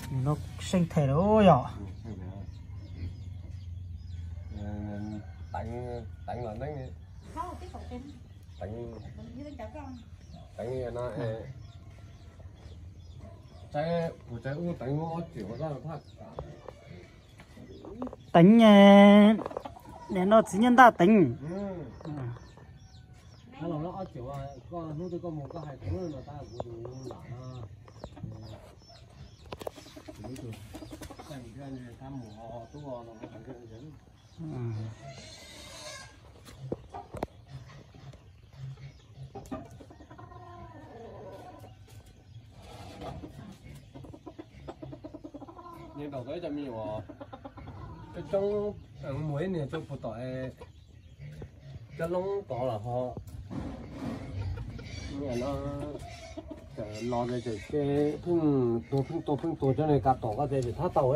Nws no seej them lawm yom. Teev, teev los neeb, teev, teev no, kuv tsav ub teev ob txim. Teev, nim no txiv Nyiaj Ntaj teev. Ob txim, koj hnub twg koj mus koj hais kuv no, kuv tus lam no. Nyob rau ib co me nyuam, coob coob, mus ib niag rau puag tom cov loob tod los ho, no, los ces pheej tuag pheej tuag pheej tuag cov niag kav tom ko ces tsis thab tau.